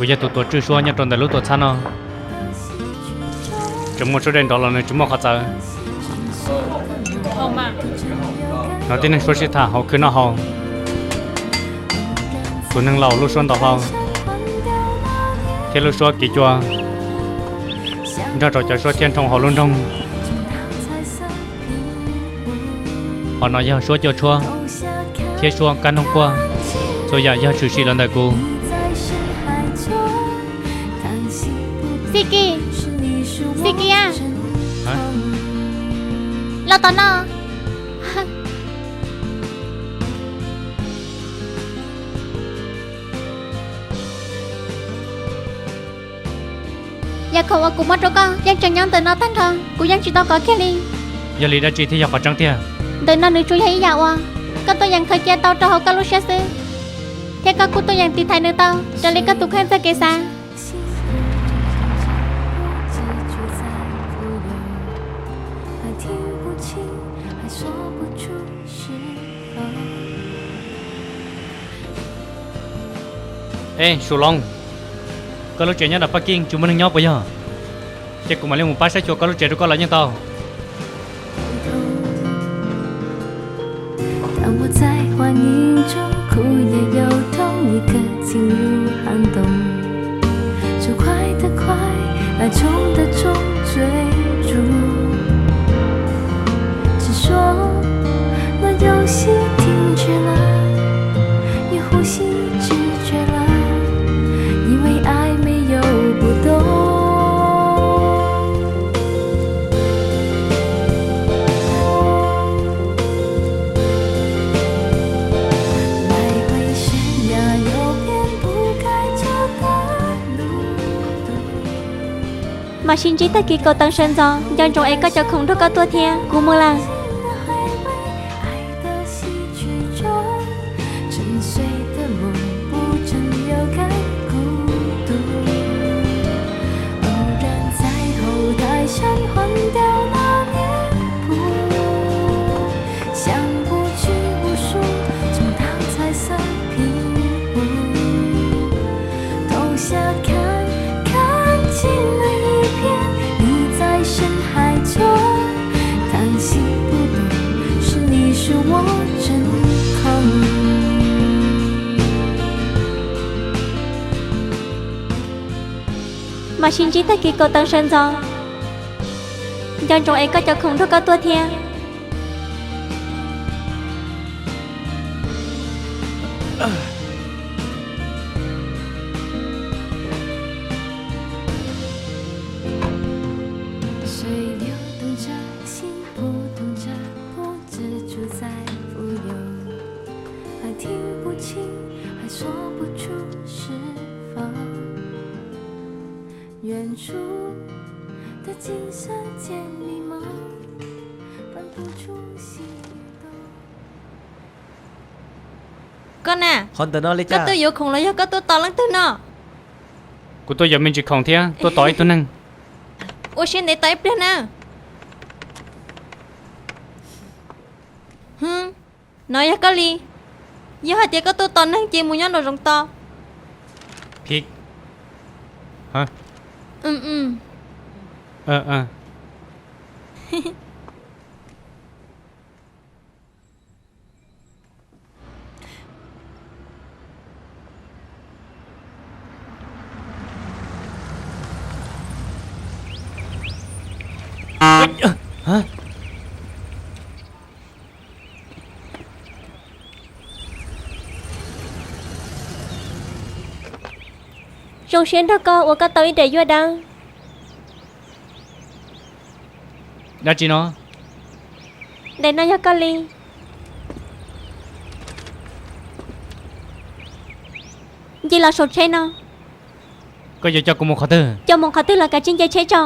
Kuv yog tus tuav tswj suab nyob rau ntawm lub tuam txhab no. Tseem muaj suab dej nrov los nws tsis muaj qhov txawv. Hnov tib neeg suab sib tham hauv khw noj haus, tus neeg laus lub suab ntaus hlau thiab lub suab kiv cua nrog rau cov suab thiab nroo hauv lub nroog. Qhov no yog suab cua tshuab thiab suab kab noog quaj, txhua yam yog tshwm sim los ntawm kuv. Xib Kis, Xib Kis a, los tom no. Yam khoom uas kuv muab rau koj yeej tseem nyob ntawm no tag nrho, kuv yeej tsis tau kov kiag li. Yog li dab tsi thiaj yog qhov tseeb tiag? Ntawm no nws tsuas yog ib yam uas koj tuaj yeem khaws cia tau rau hauv koj lub siab xwb, thiab koj kuj tuaj yeem tiv thaiv nws tau raws li koj tus kheej txoj kev xav. Ej, Suloos, koj lub tsev nyob nram Paj Keej tsis muaj neeg nyob puas yog? Ces kuv mam li mus pab saib xyuas koj lub tsev rau koj los yeej tau. Mam sib ntsib tag kis kaum teev sawv ntxov, nco ntsoov ev koj cov khoom nrog koj tuaj thiab, kuv mus lawm. Mam sib ntsib tag kis kaum teev sawv ntxov, nco ntsoov ev koj cov khoom nrog koj tuaj thiab. Koj na, qhov ntawm no li cas? Koj tuaj yuav khoom los yog koj tuaj tos leej twg no? Kuv tuaj yuav me ntsis khoom thiab tuaj tos ib tug neeg. Ua siab ntev tos ib pliag na. Hwm, no yog koj li. Yog hais tias koj tuaj tos neeg ces mus nyob nraum zoov tos. Phim. Zoo siab nrog koj ua koj tau ib daim yuaj dawb. Dab tsi no? Daim no yog koj li. Nce los saum tsheb no. Koj yuav coj kuv mus qhov twg? Coj mus qhov twg los kav tsij nce tsheb tso.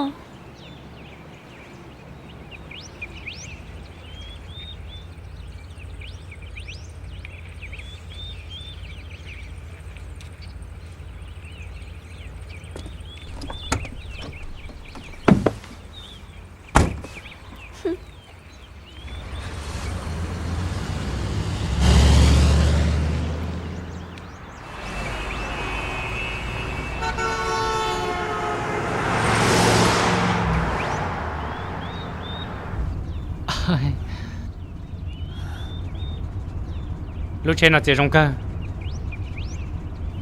Lub tsheb no txias zoo kawg.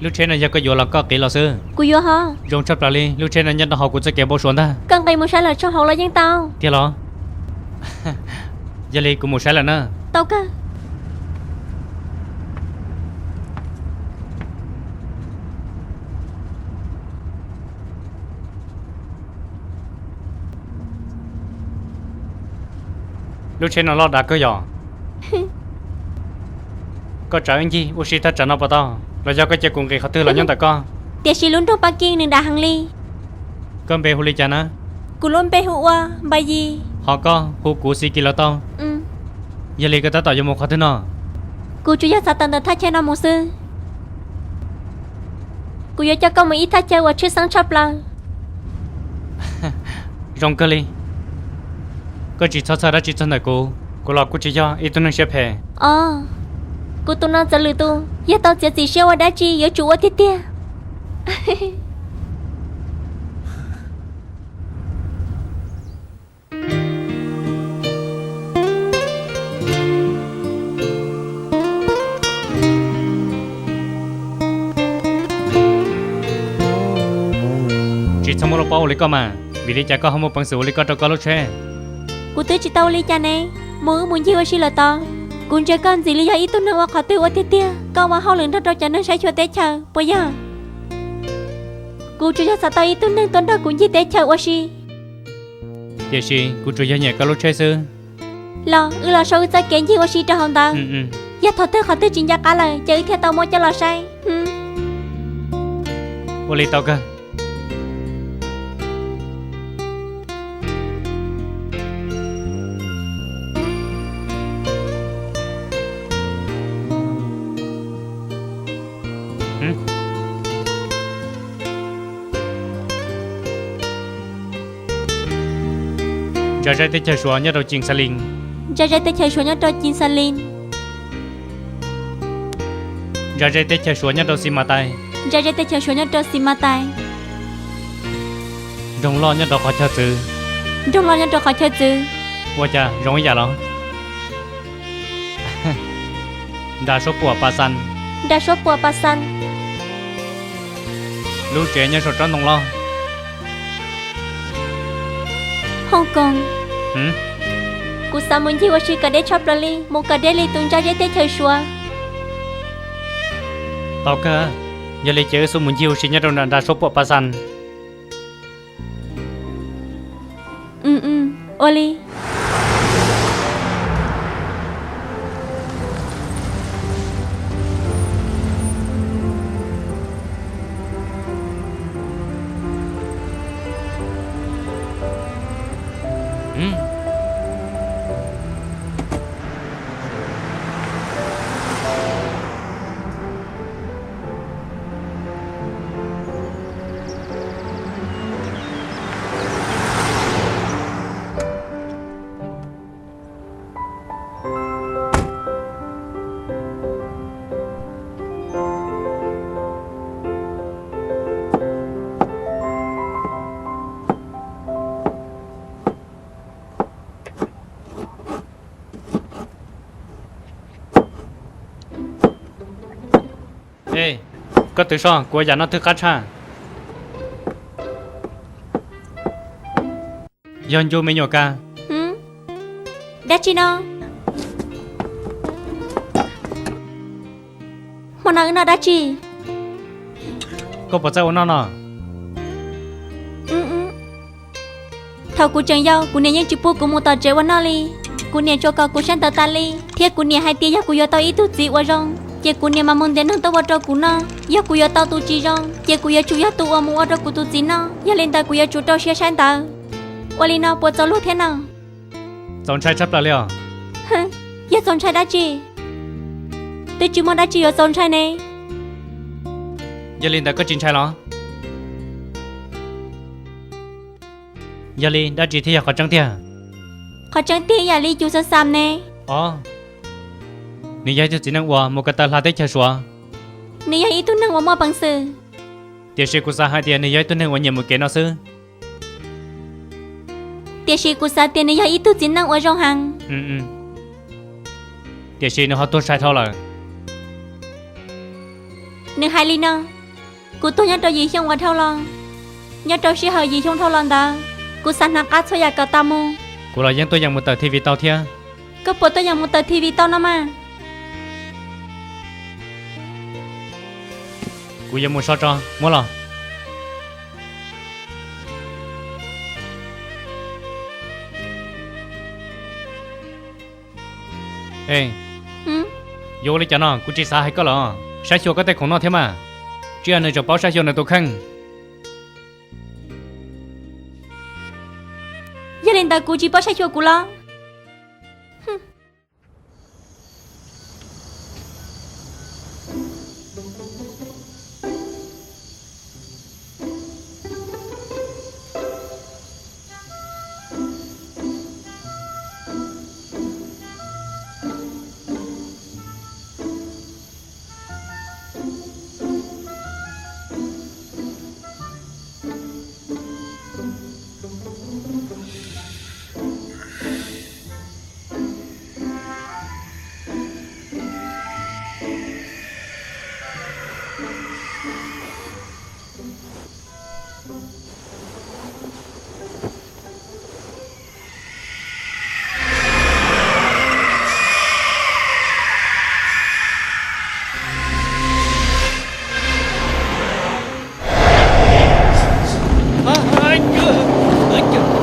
Lub tsheb no yog koj yuav los koj qiv los xwb? Kuv yuav hov. Zoo tshaj plaws li, lub tsheb no nyob rau hauv kuv txoj kev npau suav ntag. Koj nqis mus saib lawm tso, hauv los yeej tau. Tiag los? Yog li kuv mus saib lawm na. Tau kawg. Lub tsheb no loj dav kawg yog? Koj tsam wb ncig ua si thaj tsam no puas tau, los yog koj cia kuv nqis qhov twg los nyob ntawm koj? Tiam sis lub nroog Pab Keej nws dav heev li. Koj npe hu li cas na? Kuv lub npe hu ua Npa Yis. Ho koj hu kuv Xi Kis los tau. Yog li koj tab tom yuav mus qhov twg no? Kuv tsuas yog xav tawm ntawm thaj chaw no mus xwb. Kuv yuav coj koj mus ib thaj chaw uas tshwj xeeb tshaj plaws. Zoo kawg li. Koj tsis txhob txhawj dab tsi txog ntawm kuv, kuv los kuj tsis yog ib tug neeg siab phem. Os, kuv tus no txawv lwm tus, yog tau txiav txim siab ua dab tsi yuav tsum ua tiag tiag. Tsis txhob muab lub paub ua li koj mas, vim li cas koj ho muaj peev xwm ua li koj rau koj lub tsheb? Kuv twb tsis tau ua li cas ne, mus wb mus ncig ua si lawm tod. Kuv ntsia koj ntxim li yog ib tug neeg ua qhov twg ua tiag tiag, koj ua hauj lwm nrog rau cov neeg saib xyuas teb chaws puas yog? Kuv tsuas yog xav tau ib tug neeg tuaj nrog kuv ncig teb chaws ua si. Tiam sis kuv tsuas yog nyiam koj lub tsheb xwb. Los wb los sau wb txoj kev ncig ua si rau hauv ntawd. Yog thaum twg qhov twg tsis nco qab lawm ces wb thiaj tau muab coj los saib. Ua li tau kawg. Ntsa zeb teb chaws Suav nyob rau Cin Xas Lis. Ntsa zeb teb chaws Suav nyob rau Cin Xas Lis. Ntsa zeb teb chaws Suav nyob rau Xis Mas Tais. Ntsa zeb teb chaws Suav nyob rau Xis Mas Tais. Nroog loj nyob rau qhov chaw txwv. Nroog loj nyob rau qhov chaw txwv. Ua cas zoo ib yam los? Nra suab puam Pas Xas. Nra suab puam Pas Xas. Lub tsev nyob saum tsob ntoo loj. Hong Kong. Kuv xav mus ncig ua si kom deb tshaj plaws li, mus kom deb li tus ntsa zeb teb chaws Suav. Tau kawg, yog li ces wb xub mus ncig ua si nyob rau nram nra suab puam Pas Xas. Ua li. Ej, koj twv soj, kuv ua yam no twg qab tshaj. Yog ncu me nyuam kas. Dab tsi no? Hmo no wb noj dab tsi? Koj puas txawj ua noj no? Thaum kuv tseem yau, kuv niam yeej tsis pub kuv mus tom tsev ua noj li. Kuv niam tsuas kom kuv saib ntawv tas li, thiab kuv niam hais tias yog kuv yuav tau ib tug txiv uas zoo, ces kuv niam mam mus ntiav neeg tuaj ua rau kuv noj. Yog kuv yuav tau tus tsis zoo, ces kuv yuav tsum yog tus uas mus ua rau kuv tus txiv noj. Yog li ntawd kuv yuav tsum rau siab saib ntawv. Ua li no puas txaus luag thiab no? Txaus ntshai tshaj plaws li os. Yog txaus ntshai dab tsi? Twb tsis muaj dab tsi yuav txaus ntshai ne. Yog li ntawd koj tsis ntshai los? Yog li dab tsi thiaj yog qhov tseeb tiag? Qhov tseeb tiag ib yam li cus xav xam ne. Os, nws yog ib tug txiv neej uas mus ko taw hla teb chaws Suav. Nws yog ib tug neeg uas muaj peev xwm. Tiam sis kuv xav hais tias nws yog ib tug neeg uas nyiam mus kev no xwb. Tiam sis kuv xav tias nws yog ib tug txiv neej uas zoo heev. Tiam sis nws ho tuag sai dhau lawm. Nws hais li no, kuv tuag nyob rau yim xyoo uas dhau los. Nyob rau sij hawm yim xyoo dhau los ntawd, kuv xav hnav qab txhua yam kom tas mus. Kuv los yeej tuaj yeem mus tawm T V tau thiab. Koj puas tuaj yeem mus tawm T V tau no mas? Kuv yuav mus so tso, muab los. Yuav ua li cas no, kuv tsis xav hais koj los saib xyuas koj tej khoom noj thiab mas. Tsis yog nws tseem paub saib xyuas nws tus kheej. Yog li ntawd kuv tsis paub saib xyuas kuv los?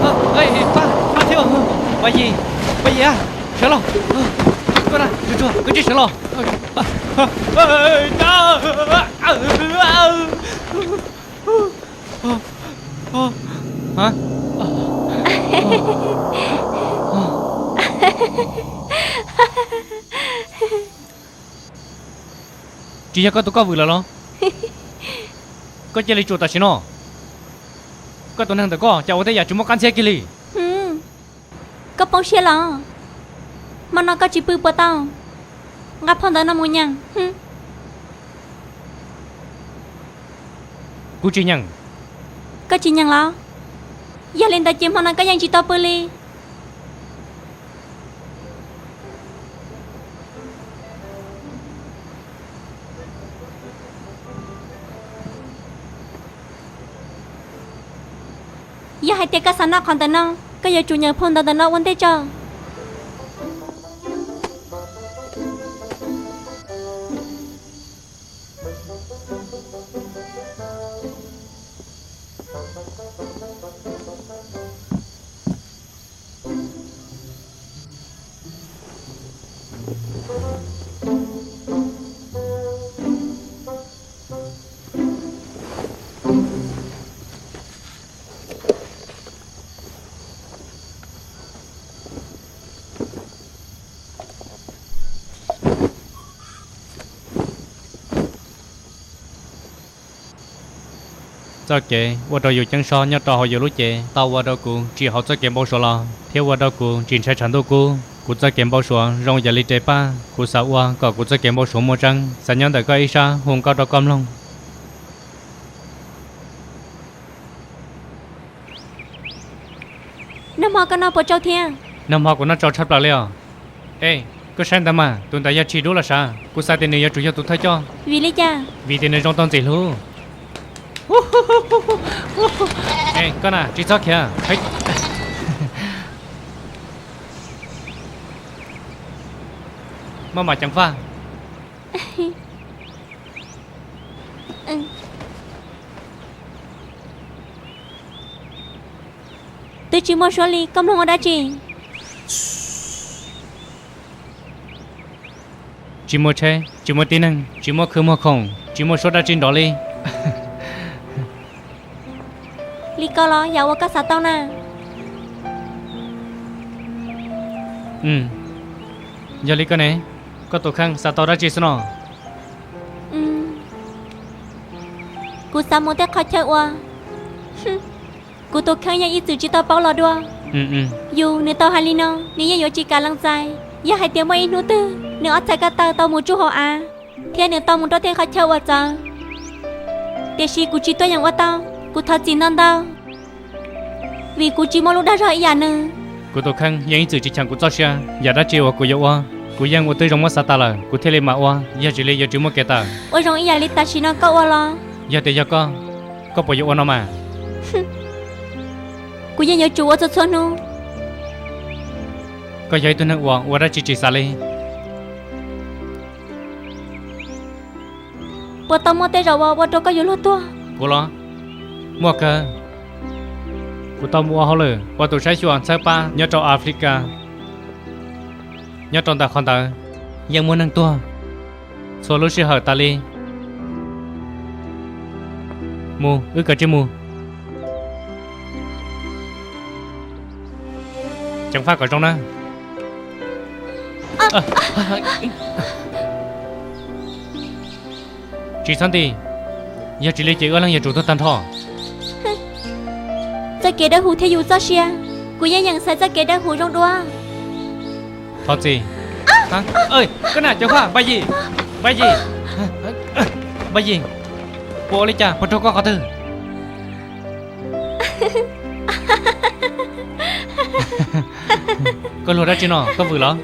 Pab, Pab thiab, Pab Yis, Pab Yis, sawv los, koj na, tsuag tsuag, koj tsis sawv los. Tsis yog koj tus koj vwm lawm los? Koj cia li tsuam tam sim no. Koj tus neeg ntawm koj cas ua tej yam tsis muaj qab ntxhiab kiag li. Koj poob siab los? Hmo no koj tsis pw puas tau? Nqa phau ntawv no mus nyeem. Kuv tsis nyeem. Koj tsis nyeem los? Yog li ntawd ces hmo no koj yeej tsis tau pw li. Yog hais tias koj xav noj qhov ntawm no, koj yuav tsum nyeem phau ntawv ntawm no ua ntej tso. Txoj kev ua rau yus ceeb sob nyob rau hauv yus lub cev tau ua rau kuv tsim hauv txoj kev npau suav los, thiab ua rau kuv tsis ntshai tshav ntuj kub. Kuv txoj kev npau suav zoo yam li res paj, kuv xav ua kom kuv txoj kev npau suav muaj tseeb. Xav nyob ntawm koj ib sab hu nkauj rau koj mloog. Nag hmo koj noj puas tsau thiab? Nag hmo kuv noj tsau tshaj plaws li os. Ej, koj saib ntawd mas, tus ntawd yog tshis dub los sav. Kuv xav tias nws yuav tsum yog tus thawj coj. Vim li cas? Vim tias nws zoo tau ntxim hlub. Ej, koj na, tsis txhob khiav. Maj mam ceev faj. Twb tsis muaj suab li, koj mloog ua dab tsi? Tsis muaj tsheb, tsis muaj tib neeg, tsis muaj khw muag khoom, tsis muaj suab dab tsi nrov li. Li ko los yam uas koj xav tau na? Yog li ko ne, koj tus kheej xav tau dab tsi xwb no? Kuv xav mus tej qhov chaw uas kuv tus kheej yeej ib txwm tsis tau paub los dua. Yus nws tau hais li no, nws yeej yuav tsis kam lees txais. Yog hais tias muaj ib hnub twg nws ob txhais ko taw tau mus tsuj hauv av, thiab nws tau mus rau tej qhov chaw uas txawv, tiam sis kuv tsis tuaj yeem ua tau, kuv thov txim ntau ntau. vim kuv tsis muaj lub dag zog ib yam nws. Kuv tus kheej yeej ib txwm tsis cheem kuv txoj sia, yam dab tsi uas kuv yuav ua, kuv yeej ua twb zoo muab xav tas lawm, kuv thiaj li mam ua, yog tsis li yuav tsis muaj kev tawm. Ua zoo ib yam li tam sim no koj ua los? Yog tias yog koj, koj puas yuav ua no mas? Kuv yeej yuav tsum ua txhua txhua hnub. Koj yog ib tug neeg uas ua dab tsi tsis xav li. Puas tau muaj tej zaum uas ua rau koj yuav luag tuag? Kuv los? Muaj kawg. Kuv tau mus ua hauj lwm ua tus saib xyuas ntxhawb pab nyob rau Africa. Nyob rau ntawm qhov ntawd yeej muaj neeg tuag txhua lub sij hawm tas li. Mus, wb kav tsij mus. Ceev faj kom zoo na. Tsis txhob nti, yog tsis li ces wb leeg yuav tsum tuag tag nrho. Txoj kev dawb huv thiab yus txoj sia, kuv yeej yeem xaiv txoj kev dawb huv zoo dua. Thov txim. Koj na, Ceev faj, Npaj Yim, Npaj Yim, Npaj Yim, puas ua li cas, puas raug koj qhov twg? Koj luag dab tsi no, koj vwm los?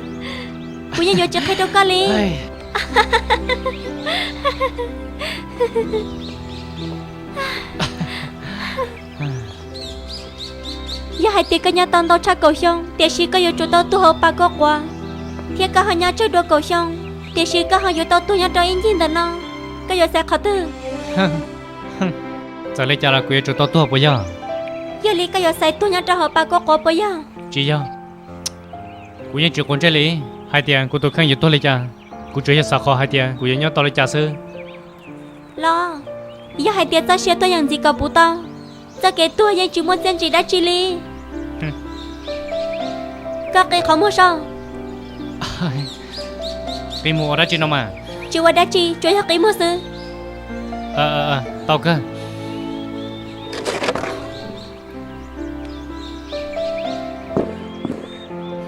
Kuv yeej yuav tsis qhia rau koj li. Yog hais tias koj nyob tau ntau tshaj kaum xyoo, tiam sis koj yuav tsum tau tuag hauv pas kauj quav, thiab koj ho nyob tsawg dua kaum xyoo, tiam sis koj ho yuav tau tuag nyob rau ib ncig ntawm no, koj yuav xaiv qhov twg? Txawm li cas los kuv yuav tsum tau tuag puas yog? Yog li koj yuav xaiv tuag nyob rau hauv pas kauj quav puas yog? Tsis yog. Kuv yeej tsis quav ntsej li hais tias kuv tus kheej yuav tuag li cas, kuv tsuas yog xav qhov hais tias kuv yuav nyob tau li cas xwb. Los, yog hais tias txoj sia tuaj yeem ntxiv kom puv tau, txoj kev tuag yeej tsis muaj txiaj ntsig dab tsi li. Koj qi qhov muag saib. Qi muag ua dab tsi no mas? Tsis ua dab tsi, tsuas yog qi muag xwb. Tau kawg.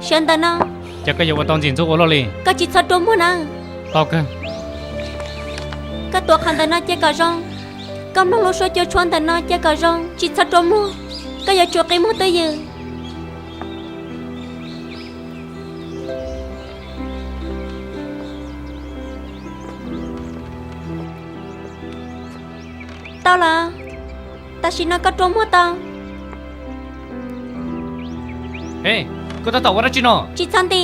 Sawv ntawm no. Cas koj yuav ua tau ntxim ntxub ua luaj li? Koj tsis txhob rua muag na. Tau kawg. Koj tuav qhov ntawm no cia kom zoo. Koj mloog lub suab cua tshuab ntawm no cia kom zoo, tsis txhob rua muag. Koj yuav tsum qi muag twj ywm. Tau lawm. Tam sim no koj rua muag tau. Koj tab tom ua dab tsi no? Tsis txhob nti.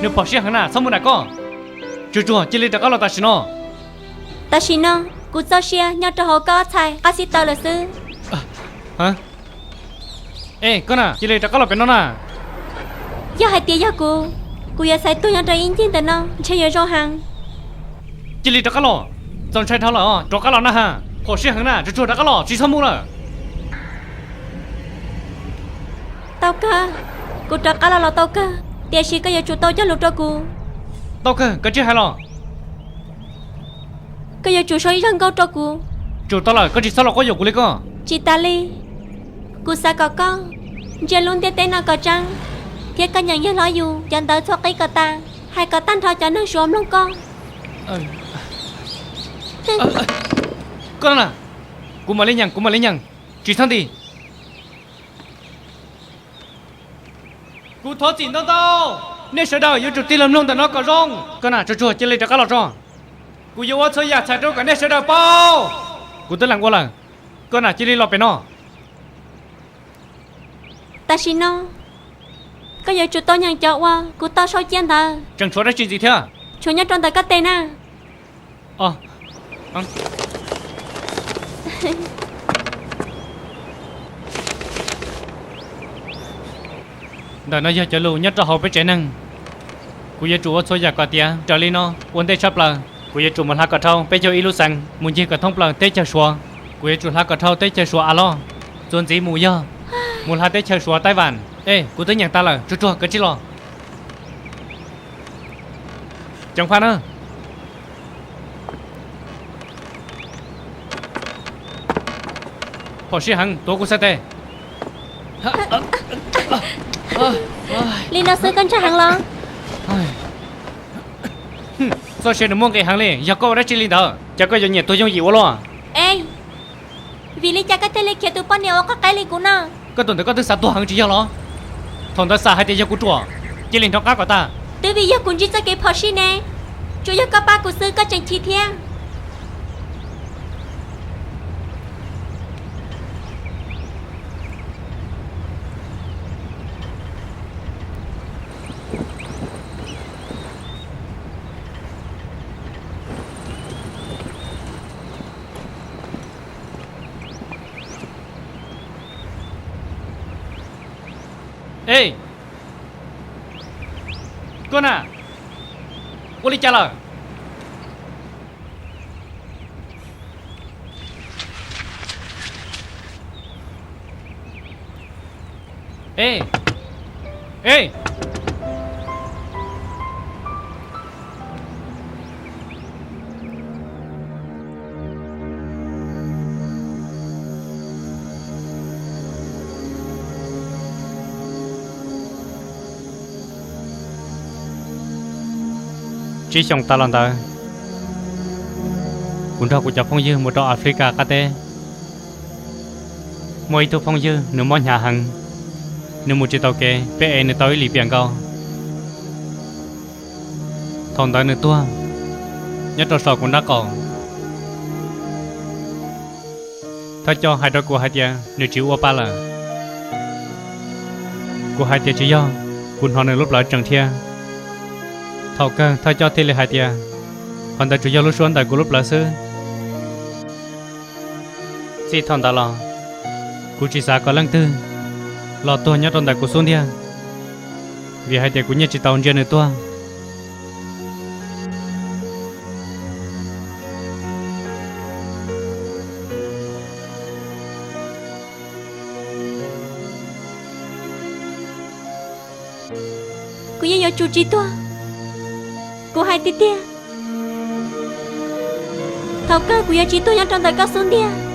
Nws phom siab heev na, txhob mus nram koj. Tsuag tsuag cia li rov qab los tam sim no. Tam sim no kuv txoj sia nyob rau hauv koj ob txhais qab xib taws lawm xwb. Ej, koj na, cia li rov qab los pem no na. Yog hais tias yog kuv, kuv yuav xaiv tuag nyob rau ib ncig ntawm no ntshe yuav zoo heev. Cia li rov qab los, txaus ntshai dhau lawm os, rov qab los na ha. Phom siab heev na, tsuag tsuag rov qab los, tsis txhob mus lawm. Tau kawg, kuv rov qab los los tau kawg, tiam sis koj yuav tsum tau cog lus rau kuv. Tau kawg, koj tsis hais los? Koj yuav tsum sau ib zaj nkauj rau kuv. Tsum tau lawm, koj tsis txhob los quab yuam kuv li koj. Tsis tas li, kuv xav kom koj ntsia lub ntiaj teb no kom tseeb, thiab koj nyeem yawg hlob yus cov ntawv txhua qib kom tas, hais kom tag nrho cov neeg Suav mloog koj. Koj na, kuv mam li nyeem, kuv mam li nyeem, tsis txhob nti. Kuv thov txim ntau ntau, nej sawv daws yuav tsum tig los mloog ntawm no kom zoo. Koj na, tsuag tsuag cia li rov qab los tso. Kuv yuav ua txhua yam txhais rau kom nej sawv daws paub. Kuv twb lees ua lawm, koj na cia li los pem no. Tam sim no koj yuav tsum tau nyeem cov uas kuv tau sau cia ntawd. Tseem tshuav dab tsi ntxiv thiab? Tshuav nyob rau ntawm koj tes na. Ntawm no yog cov lus nyob rau hauv peb tsev neeg. Kuv yuav tsum ua txhua yam kom tiav raws li no ua ntej tshaj plaws. Kuv yuav tsum mus hla kom dhau peb caug ib lub xeev mus ncig kom thoob plaws teb chaws Suav. Kuv yuav tsum hla kom dhau teb chaws Suav av loj. Txuas ntxiv mus yog mus hla teb chaws Suav Taij Vam. Ej, kuv twb nyeem tas lawm, tsuag tsuag kav tsij los. Ceev faj na. Phom siab heev, tuav kuv xav tes. Li no xwb koj ntshai heev los? Txoj sia nws muaj nqis heev li, yog koj ua dab tsi li ntawd? Cas koj yuav nyiam tuag yooj yim ua luaj? Ej, Vim li cas koj thiaj li khiav tus poj niam uas qaib qaib li kuv no? Koj tus ntawd koj twb xav tuag heev tsis yog los? Thaum ntawd xav hais tias yog kuv ruam, cia li nrov qab kom tag. Twb vim yog kuv ntsib txoj kev phom sij ne, tsuas yog koj pab kuv xwb koj tseem chim thiab. Ej, koj na, ua li cas lawm? Ej, ej. Tsib xyoos tas los ntawd, kuv nrog kuv cov phooj ywg mus rau Africa qab teb. Muaj ib tug phooj ywg nws mob hnyav heev, nws mus tsis tau kev, peb ev nws tau ib lim piam nkaus. Thaum ntawd nws tuag nyob rau saum kuv nraub qaum. Thawj coj hais rau kuv hais tias nws tsis ua pa lawm. Kuv hais tias tsis yog, kuv hnov nws lub plawv tseem dhia. Thaum kawg thawj coj thiaj li hais tias qhov ntawd tsuas yog lub suab ntawm kuv lub plawv xwb. Txij thaum ntawd los, kuv tsis xav kom leej twg los tuag nyob rau ntawm kuv xub ntiag, vim hais tias kuv nyiaj tsis tau ntsia nws tuag. Kuv yeej yuav tsum tsis tuag. Kuv hais tiag tiag, thaum kawg kuv yuav tsis tuag nyob rau ntawm koj xub ntiag.